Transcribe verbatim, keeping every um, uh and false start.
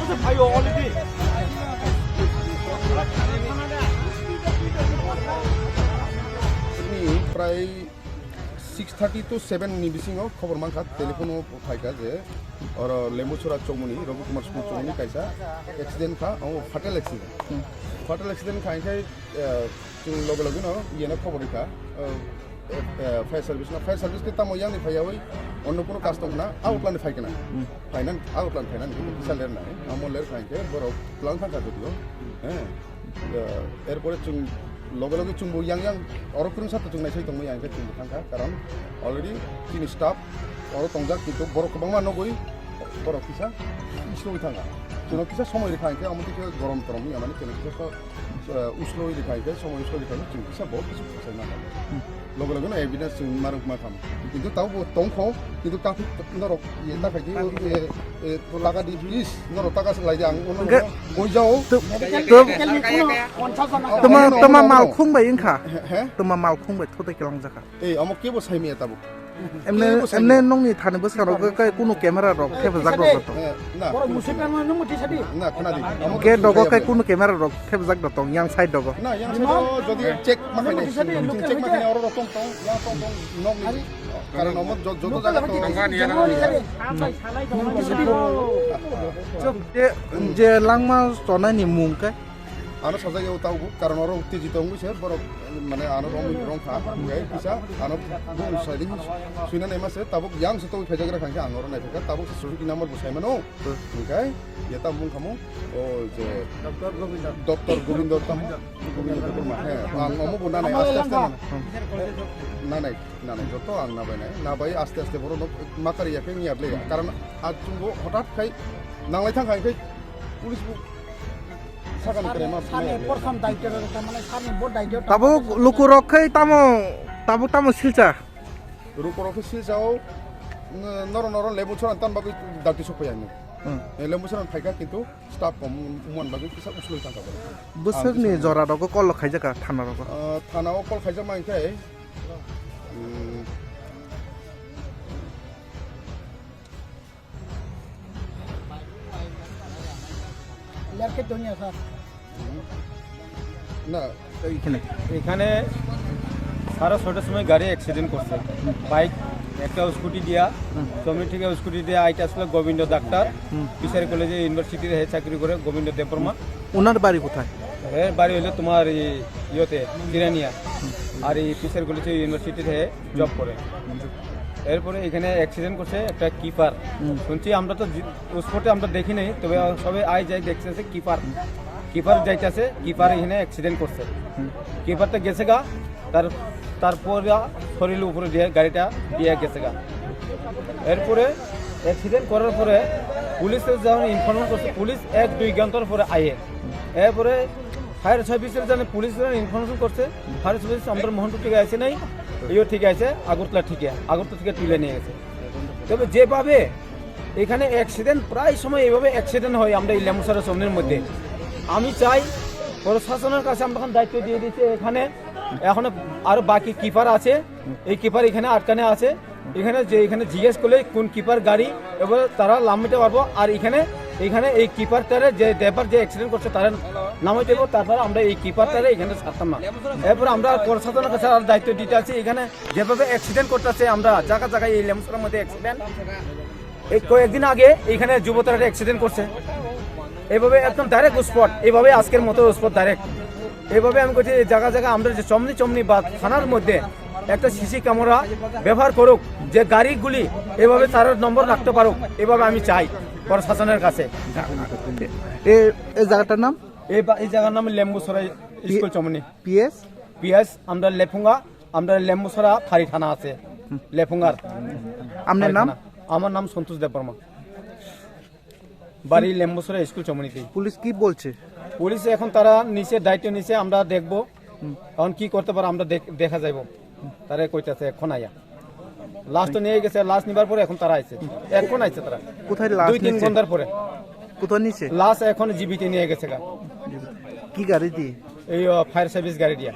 Ni prai six thirty to seven ni bisingo khobor mankha, telephone o phaikha je oro Lembuchora Chowmuni, Ravi Kumar School Chowmuni kaisa accident kha, o fatal accident. Fatal accident kha, hinkhe, eh, chwng loge loge no iyeno khobor rikha, eh, eh, fire service no, fire service khe tamo yang ni phaiyawi onno kuno custom na outland phai kana. Phainan outland phainan kisa lernai, amo ler kha hinkhe borok twlang thangkha jotio. Eh, eh, erpore chwng loge loge chwngbo yang yang oro kwrwngsa to chwng naisai tongmani, yang khe chwngbo thangkha, karon already chini staff oro tongjak, kintu borok kwbangma nugwi borok kisa usloi thangkha. Chwngno kisa somoi rikha hinkhe, omo kisa gorom torom wngya mani, chwngno kisa so, eh, usloi rikha hinkhe, somoi usloi rikha hinkhe chwng kisa borok kisa khwsai mano. Loge loge no evidence chwng marwk ma kham. Kintu tabo bo tongkho, kintu kaphik norok ye ta khaidi, ye, ye, taka di please, norok taka se lai di, ang ono Hwnkhe, ono goi jao. To, to, Medical, medical ni kuno ponchash jona. Toma, Ano, toma ano, ano. Malkhung bai wngkha. He, he? Toma malkhung bai thote kelang jakha. Ei, amo kebo sai miya tabo. Emne, kebo sai emne miya. Nongni thani bwskango kai kuno camera rok thepajak rok to. Eh, na. Borok musi pang nang muti sadi. Na, khna di. Amo Gate dogo kai kuno camera rok thepajak rok tong yang side dogo. Na, yang side o jodi check ma khainai. Check ma khainai, oro rok tong tong, yang tong tong, nok ni. Karon omo jo-, joto jaga to. Je, je langma tonai ni mung khe? Ano sajak yao taubo, karon oro tiji tongwi se borok, mane ano romwi rong kha, kisa ano bung sadi suina naima se tabuk yang se tongwi phaijak ra kha, ang oro nai phaikha, tabuk se security number bo sai mano. Hwnkhe, yata mung khamu, o je Doctor Govindo. Doctor Govindo tamo, Govindo Debbarma, he, ang omo bo nanai, aste aste nanai. Nanai, nanai, joto ang nabai nai. Nabai aste aste borok no makari ya khe niyat le ya. Karon a chungo hotat khai nanglai thang khai khai police bo sakan kare ma Sani nai le. Portham daityo rok, tamane sani bo daityo. Tabuk lukurok khai tamo, tabuk tamo silcha. Lukurok khai silcha o, n-, noro noro Lembuchora tan bagwi dakti sok phai ang. Hmm. Eh, Lembuchora phaikha kintu staff kom wngmani bagwi kisa uslui thangkha borok. Bwswkni jora rogo call khaijak kha thana rogo? Ah, thana o call khaijak ma hinkhe, hmm, Clear khe donya, sir. না, এইখানে। এখানে সাড়ে ছটার সময় গাড়ি অ্যাক্সিডেন্ট করছে। বাইক, একটা স্কুটি দিয়া, হুম। চমনি থেকে স্কুটি দিয়া আইতে আসলে গোবিন্দ ডাক্তার, হুম। ফিশারি কলেজে ইউনিভার্সিটিতে হে চাকরি করে গোবিন্দ দেববর্মা। ওনার বাড়ি কোথায়? এর বাড়ি হলো তোমার এই ইয়েতে, জিরানিয়া। আর এই ফিশারি কলেজে ইউনিভার্সিটিতে হে জব করে। এরপরে এখানে অ্যাক্সিডেন্ট করছে একটা কিপার। হুম। শুনছি আমরা তো জি-, স্পটে আমরা দেখি নাই, তবে সবাই আই যাই দেখতেছে কিপার। কিপার যাইতেছে, কিপার এখানে অ্যাক্সিডেন্ট করছে। হুম। কিপারটা গেছে গা, তার, তারপরে শরীরের উপরে দিয়ে গাড়িটা দিয়ে গেছে গা। এরপরে অ্যাক্সিডেন্ট করার পরে পুলিশে যখন ইনফরমেশন করছে, পুলিশ এক দুই ঘন্টার পরে আয়ে। এরপরে ফায়ার সার্ভিসের জানে পুলিশ যখন ইনফরমেশন করছে, ফায়ার সার্ভিস আমরা মোহনপুর থেকে আসে নাই, ইয়ে ঠিক আছে, আগরতলা থেকে, আগরতলা থেকে তুলে নিয়ে গেছে। তবে যেভাবে এখানে অ্যাক্সিডেন্ট, প্রায় সময় এইভাবে অ্যাক্সিডেন্ট হয় আমরা এই লেমুছড়া চমনির মধ্যে। আমি চাই প্রশাসনের কাছে আমরা এখন দায়িত্ব দিয়ে দিচ্ছি, এখানে এখনো আরো বাকি কিপার আছে, এই কিপার এখানে আটকানো আছে, এখানে যে এখানে জিজ্ঞেস করলে কোন কিপার গাড়ি, এবার তারা নামাইতে পারবো। আর এখানে, এখানে এই কিপারটারে যে ড্রাইভার যে অ্যাক্সিডেন্ট করছে তারা নামাইতে পারবো, তারপরে আমরা এই কিপারটারে এখানে ছাড়তাম না। এরপরে আমরা প্রশাসনের কাছে আর দায়িত্ব দিতে আছি, এখানে যেভাবে অ্যাক্সিডেন্ট করতেছে, আমরা জায়গা জায়গায় এই লেমুছড়ার মধ্যে অ্যাক্সিডেন্ট, এই কয়েকদিন আগে এখানে যুবতারা অ্যাক্সিডেন্ট করছে, এইভাবে একদম ডাইরেক্ট স্পট, এইভাবে আজকের মতো স্পট ডাইরেক্ট। এইভাবে আমি করছি, জায়গা জায়গা আমরা যে চমনি চমনি বা থানার মধ্যে একটা সিসি ক্যামেরা ব্যবহার করুক, যে গাড়িগুলি এভাবে তার নম্বর রাখতে পারুক, এভাবে আমি চাই প্রশাসনের কাছে। এ, এই জায়গাটার নাম? এই বা-, এই জায়গার নাম লেম্বুছড়া স্কুল চমনি। পিএস? পিএস, আমরা লেফুঙ্গা, আমরা লেম্বুছড়া ফাঁড়ি থানা আছে, লেফুঙ্গার আপনার ফাঁড়ি নাম? থানা। আমার নাম সন্তোষ দেববর্মা, বাড়ি লেম্বুছড়া স্কুল চমনিতেই। পুলিশ কি বলছে? পুলিশ এখন তারা নিচে দায়িত্ব নিচে, আমরা দেখব এখন কি করতে পারে, আমরা দেখ-, দেখা যাইব। তারা কইতাছে এখন আয়া। লাশ তো নিয়ে গেছে, লাশ নিবার পরে এখন তারা আইছে, এখন আইছে তারা। কোথায় লাশ দুই তিন নিচে? ঘন্টার পরে। কোথায় নিচে? লাশ এখন জিবিতে নিয়ে গেছে গা। কি গাড়ি দিয়ে? এই, আহ, ফায়ার সার্ভিস গাড়ি দিয়া।